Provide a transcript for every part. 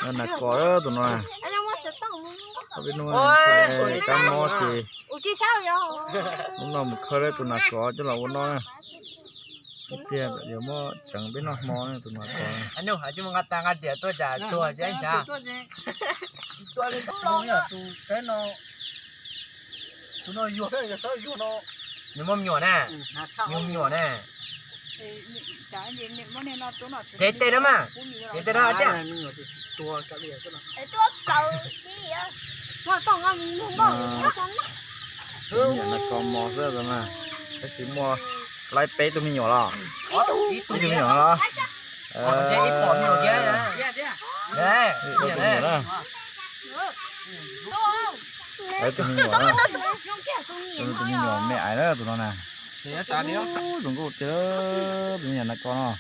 Nas kos tus no, peb hnub kab mob ces hnub no mus khawb tus nas kos coj los ua noj na. Tiag yuav muab tseev peb noj hmo tus nas kos. Nws muaj me nyuam na, nws muaj me nyuam na. Ces tej no mas, ces tej no tiag. Nyuam nas kos mos xwb na, tab sis muaj laib peb tug me nyuam los, ib tug me nyuam no los. Ib tug me nyuam na. Laib tug me nyuam na, tus me nyuam me aiv na tus no na. Zoo nkauj tiag tus me nyuam nas kos no.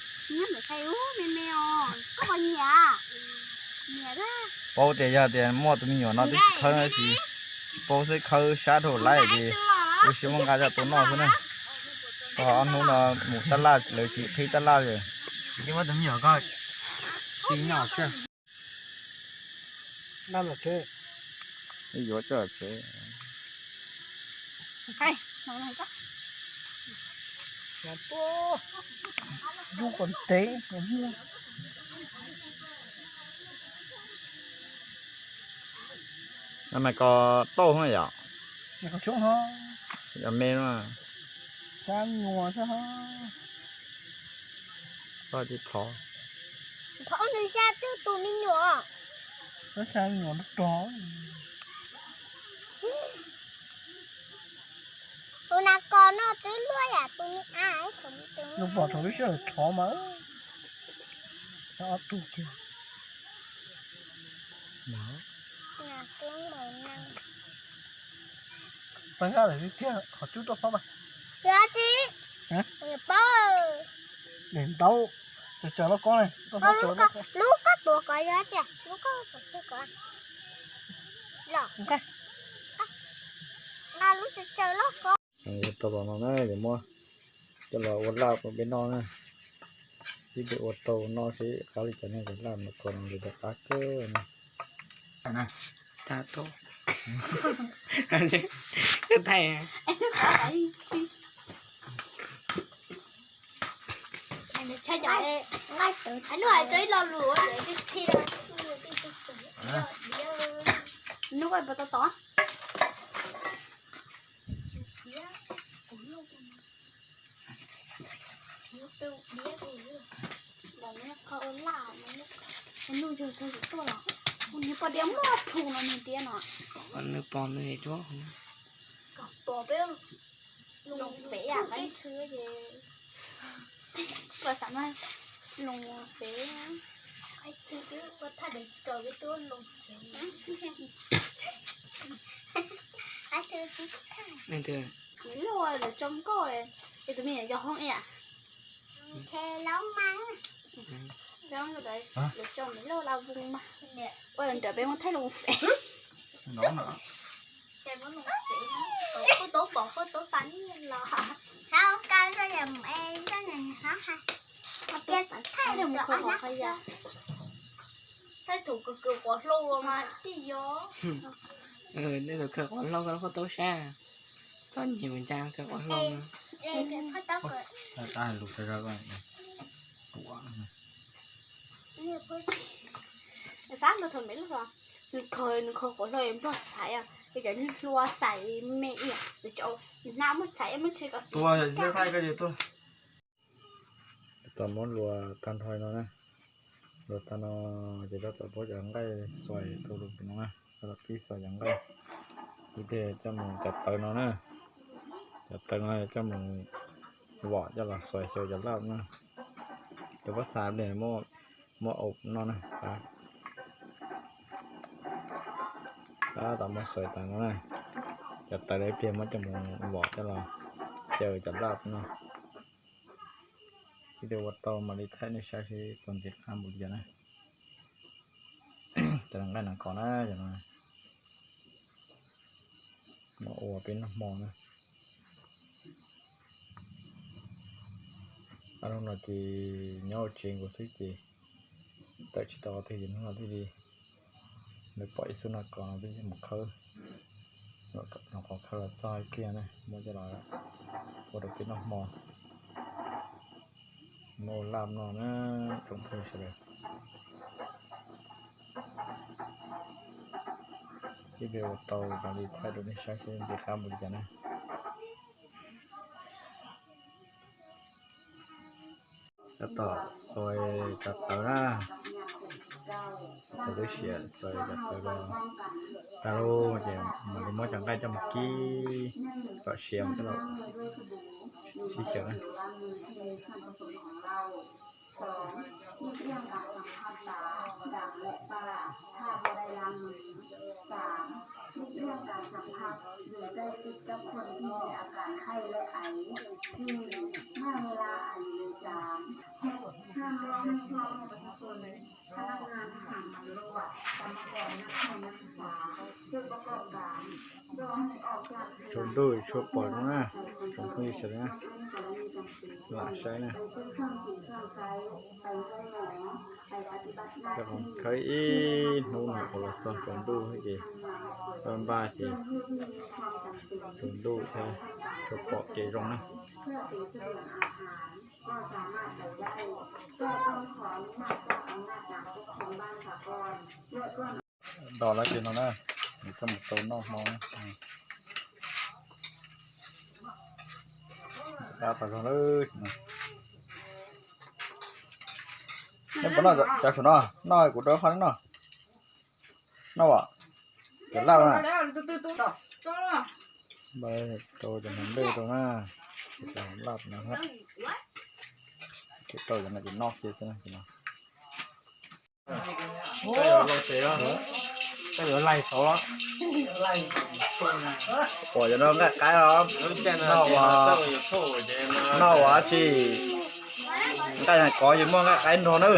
Paub tias yog tias muaj tus me nyuam no twb tsis khawb no tab sis paub xwb, khawb sab dhau lawm ces ua siab muab nqa coj tua noj xwb na. Tau ob hnub no mus tab laj lawv tsis qhib tab laj li. Yuav coj tsev. Nas kos tauj no yom? Yog me no. Thov, thov nws xya twb tus me nyuam. Tus nas kos no twb luaj yam tus me a. Nws pom thaum lub sij hawm rov mas, ob tug kiag. Pab zaj lawm tiag, qhov cub tuaj phob mas. Yog tsis, paub daim ntaub, tsaws tsaws lauj koob ne, lub koj tuav ko yog tias lub koj tuav ko los, nqa lub tsaws tsaws lauj koob. Tau los no na, yuav muab coj los ua laj rau peb noj na. Ib pliag ua tau noj seb qab li cas ne, cov laj nas kos no ces qab kawg na. Nub puas tau tod? Nws pom diav muaj plhu no nws tias no. Nws pom nws cuab. Kom pom peb loo fev, ua xav mas loo fev, ua thaj des raws peb tuaj loo fev. Lawv tso nkauj, es tus me nyuam yog hoob ib yam. Lawv tso me laj la voos mas, ua nrawm peb muab thaij loo fev. Kuj tau pom kuj tau xav nyiaj los hab ka zoj yam mus e zoj nyam hab hais. Thaij thaum kawg kawg quav hlau mas tij yog. Nej thaum kawg quav hlau koj lub koj tau sab. Txhob nyiam mus ncaj kawg quav hlau no. Xav no thaum me lub nws khaws, nws khaws quav hlau nplog xaiv, es cov hlua xaiv me iam, nws tso nws hnab muab xaiv muab tsi kom xaiv thaij ko tuaj. Tau muab luas tag nrho no na. Luas tag no ces tab tom pub cov nqaij xuas rau no na, tab tom pib xuas cov nqaij. Ib pliag coj mus cov tawv no na, cov tawv no coj mus vom coj los xuas xyaw cov laj na. Cov pob txha pliag muab, muab au noj na. Tab tom muab xuas tas no na, cov tawv ib pliag muab coj mus vom coj los xyaw cov laj no. Ib pliag ua tau mam li thaij nej saib seb puas ntxim qab npaum li cas na. Cov nqaij nas kos na, cov no muab ua peb noj hmo na. Ob hnub no ces nyob hauv tsev nkaus xwb ces tawm tsis tau qhov twg ces hnub no thiaj li Nws pom ib xub no kos no peb mus khawb, nws qhov khawb los txog ib pliag na, muab coj los ua rau peb noj hmo, muab laj noj na, tsoom phooj ywg sawv daws. Ib pliag ua tau mam li thaij rau nej saib seb ntxim qab npaum li cas na. Tab tom xoi cov tawv na, tawv twb siav xoi cov tawv los tag lawm ces mam li muab cov nqaij coj mus kib kom siav coj los sib xyaw na. Tsaus ntuj tshuav pom zoo na, tsoom phooj ywg sawv daws na, lam saib na. Coj khoom khawb ib hnub no kuv los txog tsaus ntuj thiab ces, npaj ces tsaus ntuj thiab, tshuav pom kev zoo na. Dos lawv ces no na, nws coj mus tau noj hmo na. Ntxim qab tau zog lawm. Nej puas noj cov saum no? Noj kuv rau qhov nej noj. Noj as, cov laj na. Rau cov hneev nplej rau na, cov laj no, ces tau cov no ces noj kiag xwb na. Pom cov no nqaij qaib os, noj ua, noj ua dab tsi, nqaij kov ces muaj nqaij qaib nrog na.